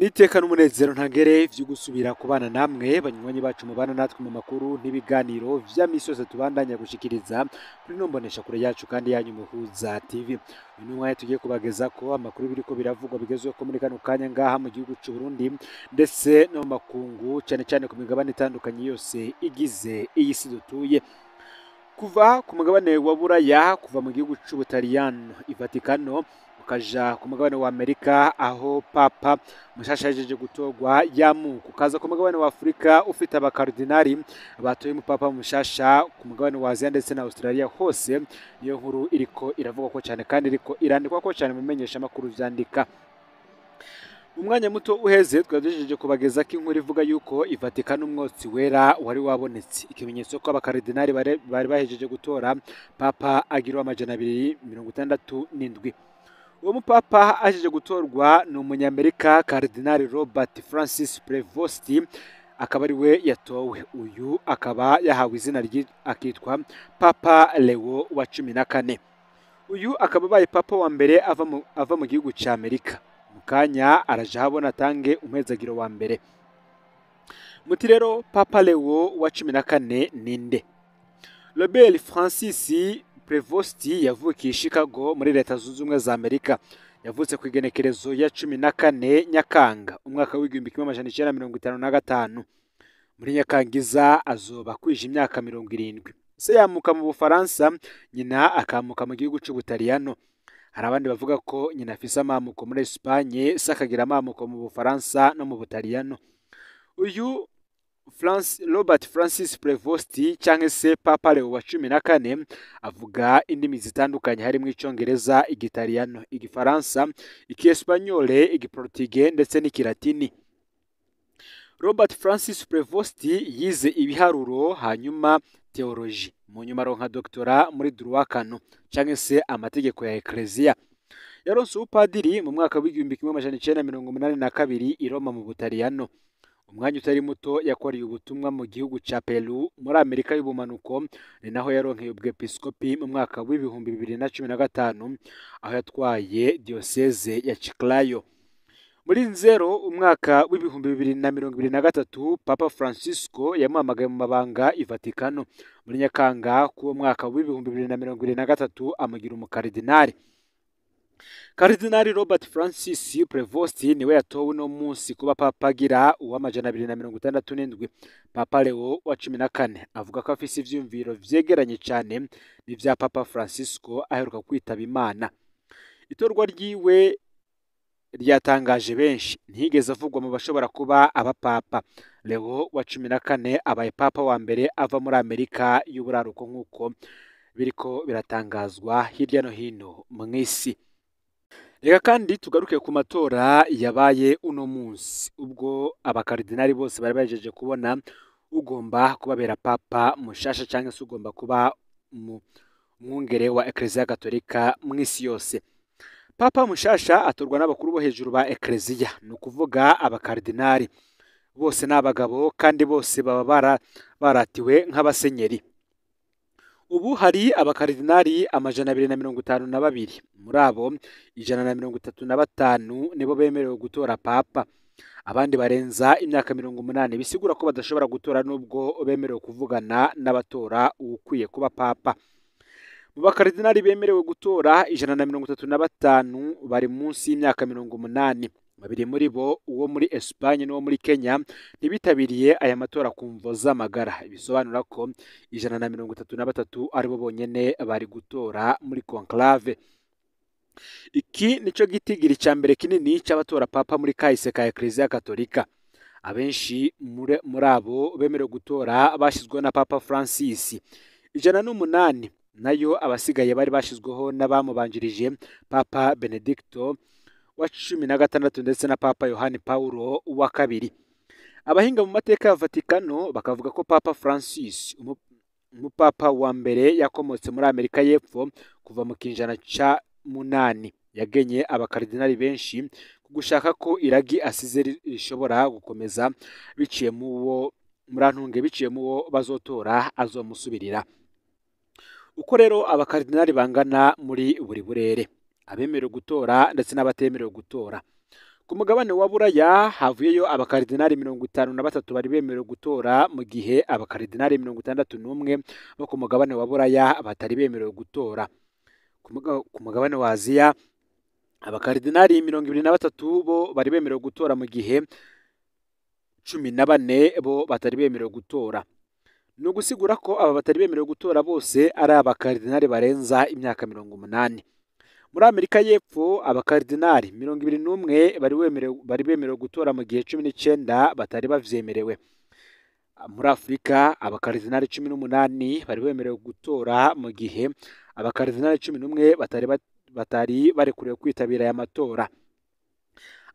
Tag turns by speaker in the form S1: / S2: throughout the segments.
S1: Niteka n'umunezero ntangere vyo gusubira kubana namwe banywanyi bacu mubana natwe mu makuru n'ibiganiro vya misi yose tubandanya gushikiriza kuri ino mbonesha kure yacu kandi yanyu Muhuza TV. Uyu ni umwanya tugiye kubageza ko amakuru biriko biravugwa bigezweho muri kano kanya ngaha mu gihugu c'u Burundi ndetse no mu makungu, cane cane ku migabane itandukanye yose igize iyi si dutuye. Kuva ku mugabane wa Buraya, kuva mu gihugu c'Ubutaliyano i Vatikano, ukaja ku mugabane wa Amerika aho Papa mushasha yajeje gutorwa yamuka, ukaza ku mugabane wa Afurika ufite abakardinali batoye umupapa mushasha, ku mugabane wa Aziya ndetse na Australia hose niyo nkuru iriko iravugwa ko cyane kandi iriko irandikwa ko cyane mu menyeshamakuru vyandika. Mu mwanya muto uheze twagejeje kubageza ko inkuru ivuga yuko i Vatikano umwotsi wera wari wabonetse, ikimenyetso ko abakardinali bari bahejeje gutora Papa agira 267. Uwo mupapa ahejeje gutorwa ni umunyamerika Cardinal Robert Francis Prevost, akaba ari we yatowe. Uyu akaba yahawe izina akitwa Papa Leo wa 14. Uyu akaba abaye papa wa mbere ava mu gihugu ca Amerika. Mukanya araja habona atange umuhezagiro wa mbere. Muti rero Papa Leo wa 14 ninde? Robert Francis Prevost yavukiye Chicago muri Leta Zunze Ubumwe za Amerika. Yavutse ku igenekerezo ya 14 Nyakanga umwaka w'1955. Muri Nyakangiza azoba kwije imyaka 70. Se yamuka mu Bufaransa, nyina akamuka mu gihugu c'Ubutaliyano. Hari abandi bavuga ko nyina afise amamuko muri Espagne, se akagira amamuko mu Bufaransa no mu Butaliyano. Uyu Robert Francis Prevost canke se Papa Leo wa 14 avuga indimi zitandukanye harimwo Icongereza, Igitaliyano, Igifaransa, Ikiespanyole, Igiportuge ndetse n'Ikilatini. Robert Francis Prevost yize ibiharuro hanyuma theology, mu nyuma aronka doctora muri droit canon canke se amategeko ya Ecclesia. Yaronse ubupadiri mu mwaka w'1982 i Roma mu Butaliyano. Umwanya utari muto yakoreye ubutumwa mu gihugu ca Peru muri Amerika y'ubumanuko, ni naho yaronkeye ubwepiskopi mu mwaka w'2015 aho yatwaye diocese ya Chiclayo. Muri Nzero umwaka w'2023 Papa Francisco yamuhamagaye mu mabanga i Vatikano. Muri Nyakanga k'uwo mwaka w'2023 amugira umukaridinali. Karidinali Robert Francis Prevost niwe yatowe uno munsi kuba papa agira uw'267. Papa Leo wa 14 avuga ko afise ivyiyumviro vyegeranye cane n'ivya Papa Francisco aheruka kwitaba Imana. Itorwa ryiwe ryatangaje benshi, ntiyigeze avugwa mu bashobora kuba abapapa. Leo wa 14 abaye papa wa mbere ava muri Amerika y'uburaruko nk'uko biriko biratangazwa hirya no hino mw'isi. Reka kandi tugaruke ku matora yabaye uno munsi, ubwo abakardinali bose bari bahejeje kubona ugomba kubabera papa mushasha canke se ugomba kuba umwungere wa Ecclesia Gatolika mw'isi yose. Papa mushasha atorwa n'abakuru bo hejuru ba Ecclesia, ni ukuvuga abakardinali bose ni abagabo kandi bose baba baratiwe nk'abasenyeri. Ubu hari abakardinali 252, muri abo 135 nibo bemerewe gutora papa. Abandi barenza imyaka 80, bisigura ko badashobora gutora nubwo bemerewe kuvugana n'abatora uwukwiye kuba papa. Mu bakardinali bemerewe gutora 135 bari munsi y'imyaka 80. Babiri muri bo, uwo muri Espagne n'uwo muri Kenya, ntibitabiriye aya matora ku mvo z'amagara, bisobanura ko 133 aribo bonyene bari gutora muri conclave. Iki nico gitigiri ca mbere kinini c'abatora papa muri kahise ka Ecclesia Katolika. Abenshi muri abo bemerewe gutora bashizweho na Papa Francis. 108 nayo abasigaye bari bashizweho n'abamubanjirije Papa Benedicto wa 16 ndetse na Papa Yohani Paulo wa kabiri. Abahinga mu mateka ya Vatikano bakavuga ko Papa Francis umupapa wa mbere yakomotse muri Amerika y'Epfo kuva mu kinjana ca 8, yagenye abakardinali benshi gushaka ko iragi asize rishobora gukomeza biciye muwo murantunge biciye muwo bazotora azomusubirira. Uko rero abakardinali bangana muri buri burere, abemerewe gutora ndetse n'abatemerewe gutora. Ku mugabane wa Buraya havuyeyo abakaridinari 53 bari bemerewe gutora, mu gihe abakaridinari 61 bo ku mugabane wa Buraya batari bemerewe gutora. Ku mugabane wa Aziya abakaridinari 23 bo bari bemerewe gutora, mu gihe 14 bo batari bemerewe gutora. Ni ugusigura ko aba batari bemerewe gutora bose ari abakaridinari barenza imyaka 80. Muri Amerika y'Epfo abakaridinari 21 bari bemerewe gutora, mu gihe 19 batari bavyemerewe. Muri Afurika abakaridinari 18 bari bemerewe gutora, mu gihe abakaridinari 11 batari barekuriwe kwitabira aya matora.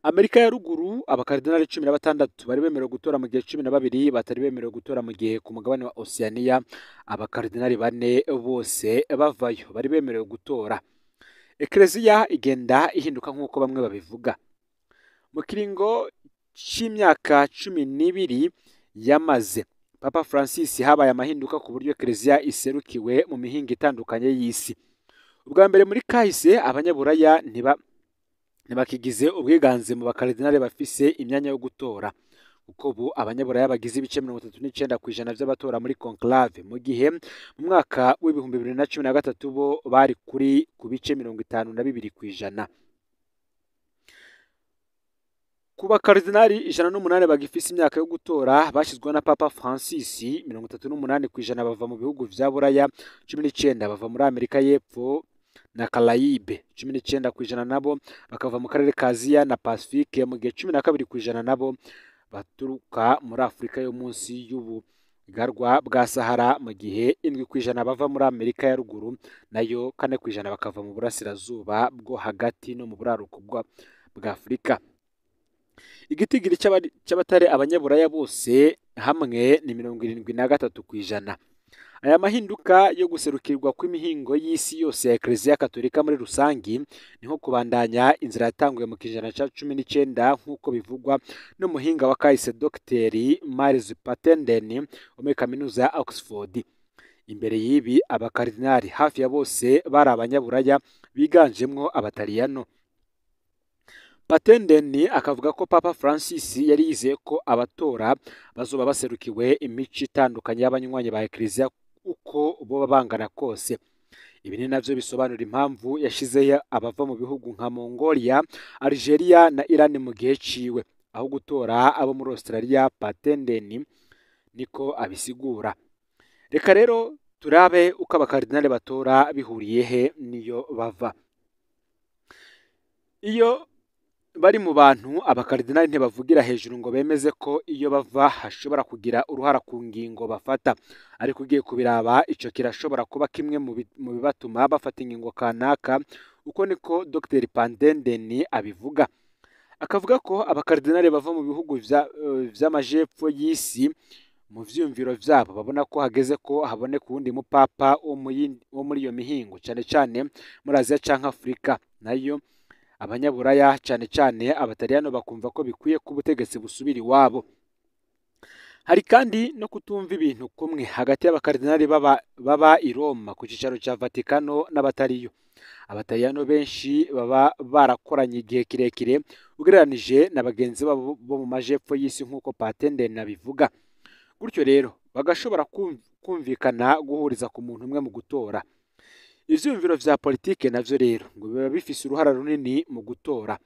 S1: Amerika ya ruguru abakaridinari 16 bari bemerewe gutora, mu gihe 12 batari bemerewe gutora, mu gihe ku mugabane wa Oceania abakaridinari 4 bose bavayo bari bemerewe gutora. Ekleziya igenda ihinduka nk'uko bamwe babivuga. Mu kiringo c'imyaka 12 yamaze Papa Francis habaye amahinduka ku buryo Ekleziya iserukiwe mu mihingo itandukanye y'isi. Ubwa mbere muri kahise abanyaburaya ntibakigize ubwiganze mu bakaridinari bafise imyanya yo gutora, kuko ubu abanyaburaya bagize ibice 39% by'abatora muri conclave, mu gihe mu mwaka w'2013 bo bari kuri ku bice 52%. Ku bakaridinari 108 bagifise imyaka yo gutora bashyizweho na Papa Francis, 38% bava mu bihugu vya Buraya, 19 bava muri Amerika y'Epfo na Karayibe, 19% nabo bakava mu karere ka Aziya na Pacifique, mu gihe 12% nabo baturuka muri Afurika yo munsi y'ubugarwa bwa Sahara, mu gihe 7% bava muri Amerika ya ruguru, nayo 4% bakava mu burasirazuba bwo hagati no mu buraruko bwa Afurika. Igitigiri cy'abatari abanyaburaya bose hamwe ni 73%. Aya mahinduka yo guserukirwa kw'imihingo y'isi yose ya Ekleziya Katolika muri rusangi ni nko kubandanya inzira yatanguye mu kijana ca 19, nk'uko bivugwa n'umuhinga wa kahise Dr Miles Patenden wo muri kaminuza ya Oxford. Imbere y'ibi abakaridinari hafi ya bose bari abanyaburaya biganjemwo abataliyano. Patenden akavuga ko Papa Francis yari yizeye ko abatora bazoba baserukiwe imico itandukanye y'abanywanyi ba Ekleziya uko boba bangana kose. Ibi ni navyo bisobanura impamvu yashizeyo abava mu bihugu nka Mongolia, Algeria na Iran mu gihe ciwe, aho gutora abo muri Australia. Patenden niko abisigura. Reka rero turabe uko abakaridinari batora bihuriye he niyo bava. Iyo bari mu bantu, abakaridinari ntibavugira hejuru ngo bemeze ko iyo bava hashobora kugira uruhara ku ngingo bafata, ariko ugiye kubiraba ico kirashobora kuba kimwe mu bibatuma bafata ingingo kanaka. Uko niko Dr Pandenden abivuga. Akavuga ko abakaridinari bava mu bihugu vy'amajepfo y'isi mu vyiyumviro vyabo babona ko hageze ko haboneka uwundi mupapa wo muri iyo mihingo, cane cane muri Aziya canke Afurika. Nayo abanyaburaya cane cane abataliyano bakumva ko bikwiye ko ubutegetsi busubira iwabo. Hari kandi no kutumva ibintu kumwe hagati y'abakaridinari baba i Roma ku cicaro ca Vatikano n'abatariyo. Abataliyano benshi baba barakoranye igihe kirekire ugereranije na bagenzi babo bo mu majepfo y'isi, nk'uko Patenden abivuga. Gutyo rero bagashobora kumvikana guhuriza ku muntu umwe mu gutora. Ivyiyumviro vya politike navyo rero ngo biba bifise uruhara runini mu gutora.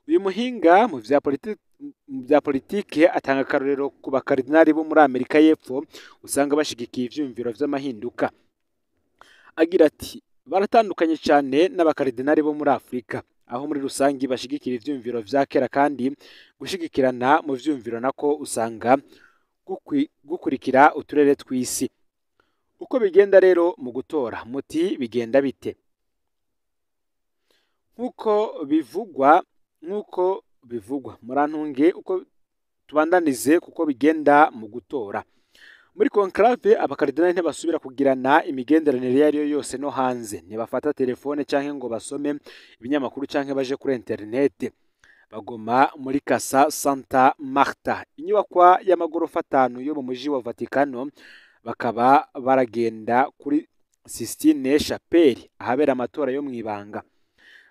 S1: Uyu muhinga mu vya politike atanga akarorero ku bakaridinari bo muri Amerika y'Epfo usanga bashigikiye ivyiyumviro vy'amahinduka. Agira ati baratandukanye cane n'abakaridinari bo muri Afurika, aho muri rusangi bashigikira ivyiyumviro vya kera, kandi gushigikirana mu vyiyumviro nako usanga gukurikira uturere tw'isi. Uko bigenda rero mu gutora, muti bigenda bite? Nk'uko bivugwa murantunge uko tubandanize kuko bigenda mu gutora. Muri conclave abakaridinari ntibasubira kugirana imigenderanire iyo ariyo yose no hanze, ntibafata telefone canke ngo basome ibinyamakuru canke baje kuri interinete. Bagoma muri Casa Santa Marta, inyubakwa y'amagorofa 5 yo mu muji wa Vatikano, bakaba baragenda kuri Sistine Chapel ahabera amatora yo mwibanga.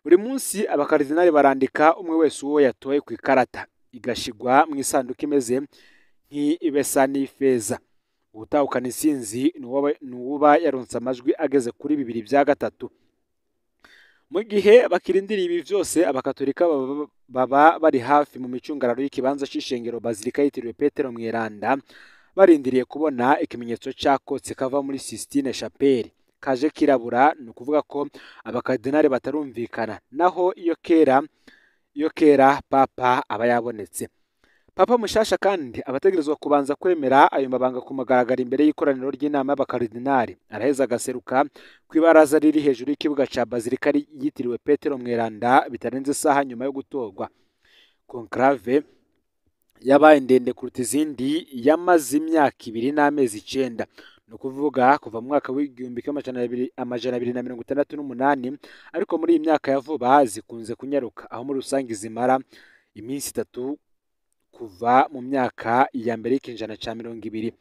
S1: Buri munsi abakaridinali barandika umwe wese uwo yatoye ku ikarata, igashigwa mu isanduku imeze nk'ibesa n'ifeza. Uwutahukana intsinzi ni uwuba yaronse amajwi ageze kuri 2/3. Mu gihe bakirindiriye ibi vyose, abakatolika baba bari hafi mu micungararo y'ikibanza c'ishengero Bazilika yitiriwe Petero Mweranda, barindiriye kubona ikimenyetso c'akotsi kava muri Sistine Chapel kaje kirabura, ni ukuvuga ko abakardinali batarumvikana. Naho iyo kera papa aba yabonetse. Papa mushasha kandi abategerezwa kubanza kwemera ayo mabanga ku mugaragaro imbere y'ikoraniro ry'inama y'abakardinali. Araheza agaseruka ku ibaraza riri hejuru y'ikibuga ca Bazilika yitiriwe Petero Mweranda bitarenze isaha nyuma yo gutorwa. Conclave yabaye ndende kuruta izindi, yamaze imyaka 2 n'amezi 9, ni ukuvuga kuva mu mwaka w'1268, ariko muri iyi myaka ya vuba zikunze kunyaruka, aho muri rusange zimara iminsi 3 kuva mu myaka ya mbere y'ikinjana ca 20.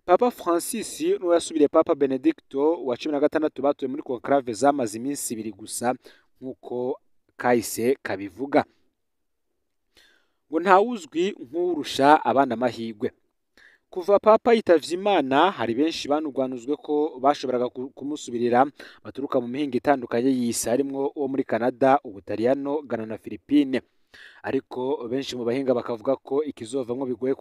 S1: Papa Francis n'uwo yasubiriye Papa Benedicto wa 16 batuye muri conclave zamaze iminsi 2 gusa, nk'uko kahise kabivuga. Ngo ntawuzwi nk'urusha abana amahirwe. Kuva Papa yitavye Imana, hari benshi banugwanuzwe ko bashoboraga kumusubirira baturuka mu mihingo itandukanye y'isi, harimwo uwo muri Canada, Ubutaliyano, Ghana na Philippine. Ariko benshi mu bahinga bakavuga ko ikizovamwo bigoye,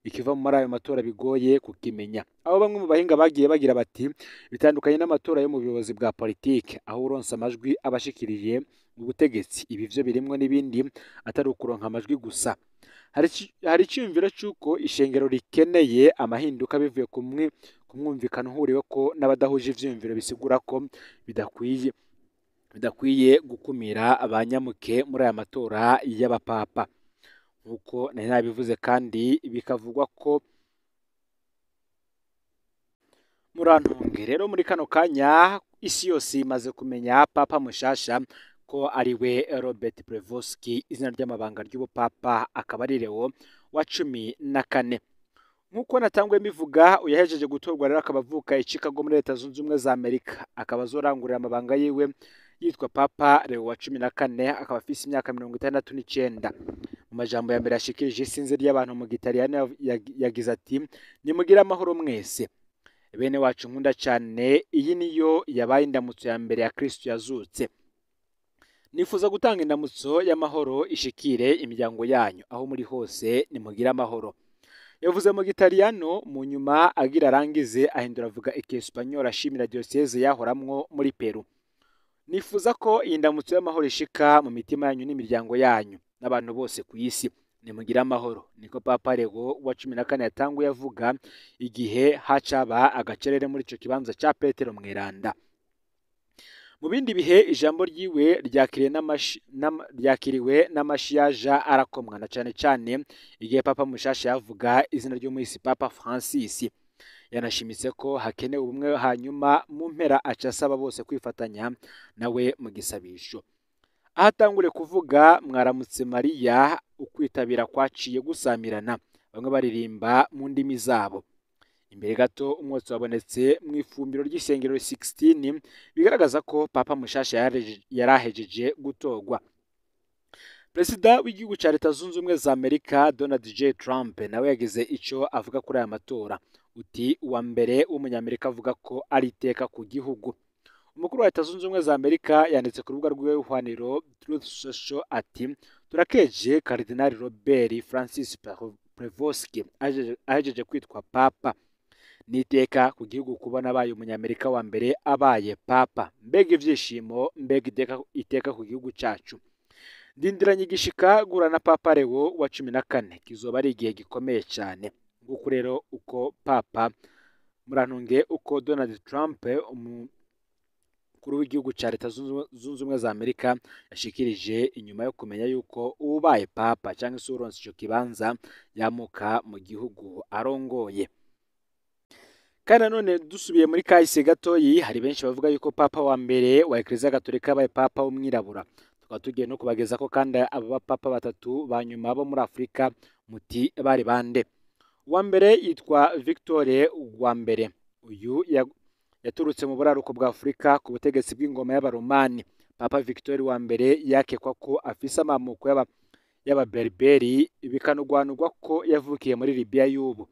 S1: ikiva muri ayo matora bigoye kukimenya. Aho bamwe mu bahinga bagiye bagira bati bitandukanye n'amatora yo mu buyobozi bwa politike, aho uronse amajwi abashikiriye ubutegetsi, ibi vyo birimwo n'ibindi atari ukuronka amajwi gusa. Hari iciyumviro c'uko ishengero rikeneye amahinduka bivuye ku mwumvikano uhuriwe ko n'abadahuje ivyiyumviro, bisigura ko bidakwiye gukumira abanyamuke muri aya matora y'abapapa. Nk'uko nari nabivuze, kandi bikavugwa ko murantunge rero muri kano kanya isi yose imaze kumenya Papa mushasha ko ari we Robert Prevost, izina ry'amabanga ry'ubupapa akaba ari Leo wa 14. Nk'uko natangwe mbivuga, uyahejeje gutorwa rero akaba avuka i Chicago muri Leta Zunze Ubumwe za Amerika, akaba azorangurira amabanga yiwe yitwa Papa Leo wa 14, akaba afise imyaka 69. Mu majambo ya mbere yashikirije isinzi ry'abantu mu Gitaliyano yagize ati: nimugire amahoro mwese bene wacu nkunda cyane, iyi niyo yabaye indamutso ya mbere ya Kristo yazutse. Nifuza gutanga indamutso y'amahoro ishikire imiryango yanyu aho muri hose, nimugire amahoro. Yavuze mu Gitaliyano, mu nyuma agira arangize ahindura avuga Ikiespanyol ashimira diocese yahoramwo muri Peru. Nifuza ko iyi ndamutso y'amahoro ishika mu mitima yanyu n'imiryango yanyu n'abantu bose ku isi, nimugire amahoro. Niko Papa Leo wa 14 yatanguye avuga igihe hacaba agacerere muri ico kibanza ca Petero Mweranda. Mu bindi bihe ijambo ryiwe ryakiriwe n'amashiyaja arakomwa, na cane cane igihe Papa mushasha yavuga izina ry'umuhisi Papa Francis. Yanashimitse ko hakenewe ubumwe, hanyuma mu mpera aca asaba bose kwifatanya nawe mu gisabisho. Ahatangure kuvuga mwaramutse Mariya, ukwitabira kwaciye gusamirana, bamwe baririmba mu ndimi zabo. Imbere gato umwotsi wabonetse mu ifumbiro ry'isengero 16, bigaragaza ko Papa mushasha yarahejeje gutorwa. Perezida w'igihugu ca Leta Zunze Ubumwe za Amerika Donald J. Trump nawe yagize ico avuga kuri aya matora. Uti uwa mbere w'umunyamerika avuga ko ari iteka ku gihugu. Umukuru wa Leta Zunze Ubumwe za Amerika yanditse ku rubuga rw'ihwaniro Truth Social ati: turakeje Cardinal Robert Francis Prevost ahejeje kwitwa Papa. Ni iteka ku gihugu kubona abaye umunyamerika wa mbere abaye Papa. Mbega ivyishimo, mbega iteka ku gihugu cacu. Ndindiranye igishika gura na Papa Leo wa 14, kizoba ari igihe gikomeye cyane. Nguko rero uko Papa murantunge uko Donald Trump umukuru w'igihugu ca Leta Zunze Ubumwe za Amerika yashikirije inyuma yo kumenya yuko ubaye Papa cyangwa se uronse ico kibanza yamuka mu gihugu arongoye. Kandi nanone dusubiye muri kahise gatoyi, hari benshi bavuga yuko Papa wa mbere wa Eklezia Gatolika abaye Papa w'umwirabura. Tukaba tugiye no kubageza ko kandi aba Papa batatu ba nyuma bo muri Afrika muti bari bande. Uwa mbere yitwa Victor wa mbere. Uyu yaturutse mu buraruko bwa Afrika ku butegetsi bw'ingoma y'Abaromani. Papa Victor wa mbere yakekwa ko afise amamuko y'ababerberi, bikanugwanugwa ko yavukiye muri Libya y'ubu.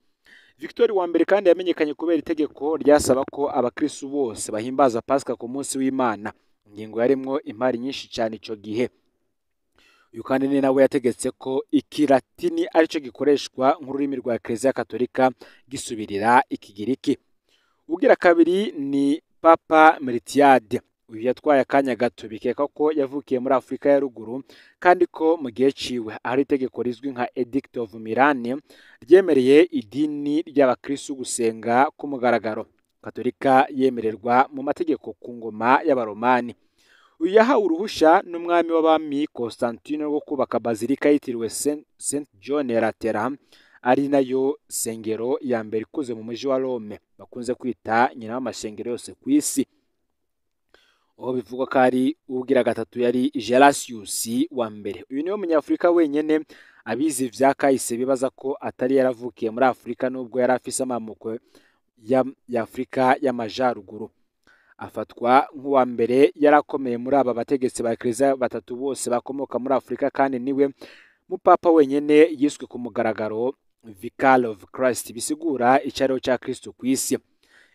S1: Victor wa mbere kandi yamenyekanye kubera itegeko ryasaba ko abakristu bose bahimbaza Pasika ku munsi w'Imana, ingingo yarimwo impari nyinshi cyane ico gihe. Uyu kandi ni nawe yategetse ko ikilatini arico gikoreshwa nk'ururimi rwa Eklezia Katolika gisubirira ikigiriki. Ugira kabiri ni Papa Miltiade. Uyu yatwaye akanya gato, bikeka ko yavukiye muri Afurika ya ruguru, kandi ko mu gihe ciwe ahari itegeko rizwi nka Edict of Milan ryemereye idini ry'abakristu gusenga ku mugaragaro. Katolika yemererwa mu mategeko ku ngoma y'Abaromani. Uyu yahawe uruhusha n'umwami w'abami Constantine rwo kubaka bazilika yitiriwe Saint John Lateran, ari nayo sengero ya mbere ikuze mu mujyi wa Rome, bakunze kwita nyina w'amashengero yose ku isi. Aho bivugwa ko ari ugira gatatu yari Gelasius wa mbere. Uyu niwe munyafurika wenyene abizi vya kahise bibaza ko atari yaravukiye muri Afurika, nubwo yari afise amamuko ya Afurika y'amajaruguru. Afatwa nk'uwa mbere yarakomeye muri aba bategetsi ba Eklezia batatu bose bakomoka muri Afurika, kandi niwe mupapa wenyene yiswe ku mugaragaro Vicar of Christ, bisigura icyariho cya Kristo ku isi.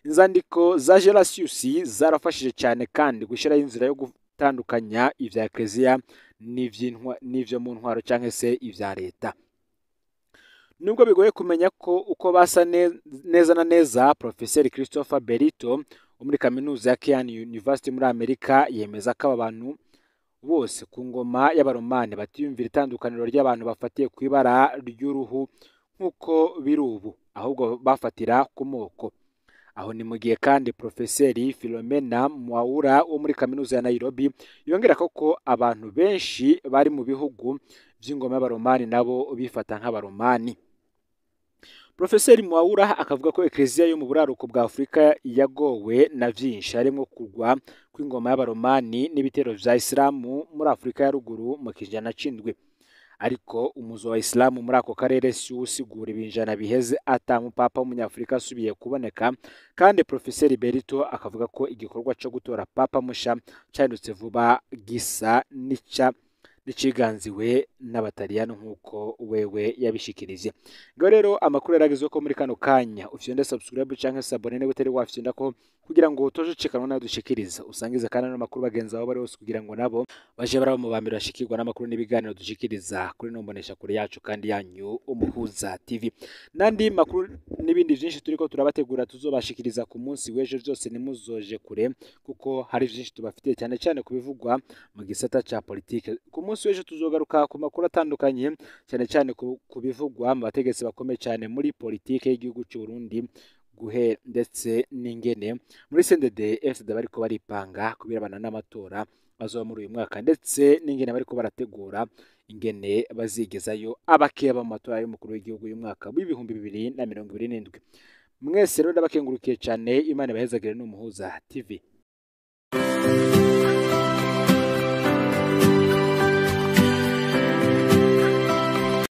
S1: Inzandiko za Gelasius zarafashije cyane kandi gushyiraho inzira yo gutandukanya ivya Eklezia n'ivyo mu ntwaro canke se ivya leta. Nubwo bigoye kumenya ko uko basa neza na neza, Professeur Christopher Berito wo muri kaminuza ya Kean University muri Amerika yemeza ko aba bantu bose ku ngoma y'Abaromani batiyumvira itandukaniro ry'abantu bafatiye ku ibara ry'uruhu nk'uko biri ubu, ahubwo bafatira ku moko. Aho ni mu gihe kandi Profeseri Philomena Mwaura wo muri kaminuza ya Nairobi yongera ko abantu benshi bari mu bihugu by'ingoma y'Abaromani nabo bifata nk'Abaromani. Profeseri Mwaura akavuga ko Eklezia yo mu buraruko bwa Afurika yagowe na vyinshi, harimo kugwa kw'ingoma y'Abaromani n'ibitero vya Isilamu muri Afurika ya ruguru mu kijana c'indwi. Ariko umuzo wa Isilamu muri ako karere si usigura ibinjana biheze ata mupapa w'umunyafurika asubiye kuboneka, kandi Profeseri Berito akavuga ko igikorwa co gutora papa musha cahindutse vuba gisa n'iciganziwe n'Abataliyano nk'uko wewe yabishikirije. Ngaho rero amakuru yaragezwe ko muri kano kanya, ufyonde subscribe canke s'abonner niba utari wafyonda ko, kugira ngo utoje ucikanwa nayo dushikiriza, usangize kandi n'amakuru bagenzi babo bari hose, kugira ngo nabo baje baraba mu bambere bashikirwa n'amakuru n'ibiganiro dushikiriza kuri no mbonesha kure yacu kandi yanyu Umuhuza TV. N'andi makuru n'ibindi vyinshi turiko turabategura tuzobashikiriza ku munsi w'ejo, vyose nimuzoje kure kuko hari vyinshi tubafitiye, cyane cyane kubivugwa mu gisata ca politike. Ku munsi w'ejo tuzogaruka ku makuru atandukanye, cyane cyane ku bivugwa mu bategetsi bakomeye cyane muri politike y'igihugu cy'u Burundi guhe, ndetse n'ingene muri CNDD FDD bariko baripanga kubirabana n'amatora azoba muri uyu mwaka, ndetse n'ingene bariko barategura ingene bazigezayo abakeba mu matora y'umukuru w'igihugu y'umwaka w'2027. Mwese rero ndabakengurukiye cyane, Imana ibahezagire n'Umuhuza TV.